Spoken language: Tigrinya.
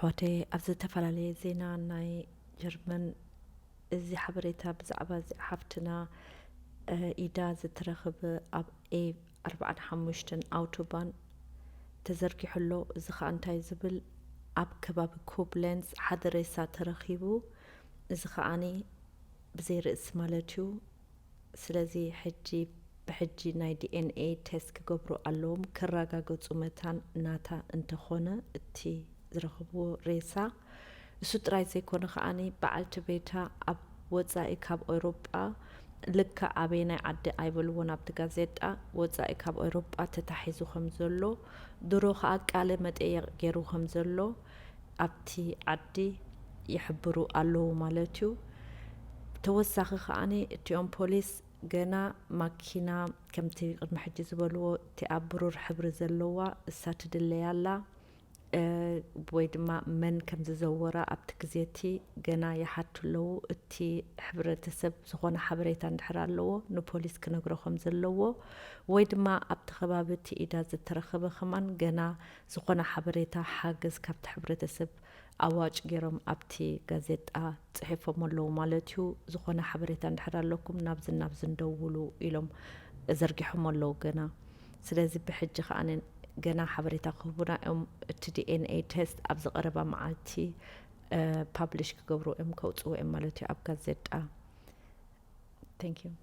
ኣሕዋተይ፣ ኣብ ዝተፈላለየ ዜና ናይ ጀርመን፣ እዚ ሓበሬታ ብዛዕባ እዚ ሓፍትና ኢዳ ዝተረኽበ ኣብ ኤ ኣርባዓን ሓሙሽተን ኣውቶባን ተዘርጊሑ ኣሎ። እዚ ከዓ እንታይ ዝብል፣ ኣብ ከባቢ ኮብለንስ ሓደ ሬሳ ተረኺቡ። እዚ ከዓኒ ብዘይ ርእሲ ማለት እዩ። ስለዚ ሕጂ ብሕጂ ናይ ዲኤንኤ ቴስት ክገብሩ ኣለዎም፣ ክረጋገፁ መታን ናታ እንተኾነ እቲ ዝረኽብዎ ሬሳ። እሱ ጥራይ ዘይኮነ ከዓኒ በዓልቲ ቤታ ኣብ ወፃኢ ካብ ኤውሮጳ፣ ልክዕ ኣበየናይ ዓዲ ኣይበልዎን ኣብቲ ጋዜጣ፣ ወፃኢ ካብ ኤውሮጳ ተታሒዙ ከም ዘሎ፣ ድሮ ከዓ ቃለ መጠየቕ ገይሩ ከም ዘሎ ኣብቲ ዓዲ ይሕብሩ ኣለዉ ማለት እዩ። ተወሳኺ ከዓኒ እቲኦም ፖሊስ ገና ማኪና ከምቲ ቅድሚ ሕጂ ዝበልዎ እቲኣ ብሩር ሕብሪ ዘለዋ እሳ ትድለያ ኣላ ወይ ድማ መን ከም ዝዘወራ ኣብቲ ግዜ እቲ ገና ይሓቱ ኣለዉ። እቲ ሕብረተሰብ ዝኾነ ሓበሬታ እንድሕር ኣለዎ ንፖሊስ ክነግሮ ከም ዘለዎ ወይ ድማ ኣብቲ ከባቢ እቲ ኢዳ ዝተረኸበ ከማን ገና ዝኾነ ሓበሬታ ሓገዝ ካብቲ ሕብረተሰብ ኣዋጭ ገይሮም ኣብቲ ጋዜጣ ፅሒፎም ኣለዉ ማለት እዩ። ዝኾነ ሓበሬታ እንድሕር ኣለኩም ናብዚ ናብዚ እንደውሉ ኢሎም ዘርጊሖም ኣለዉ ገና። ስለዚ ብሕጂ ከዓ ገና ሓበሬታ ክህቡና እዮም። እቲ ዲኤንኤ ቴስት ኣብዚ ቀረባ መዓልቲ ፓብሊሽ ክገብሩ እዮም፣ ከውፅዎ እዮም ማለት እዩ ኣብ ጋዜጣ። Thank you።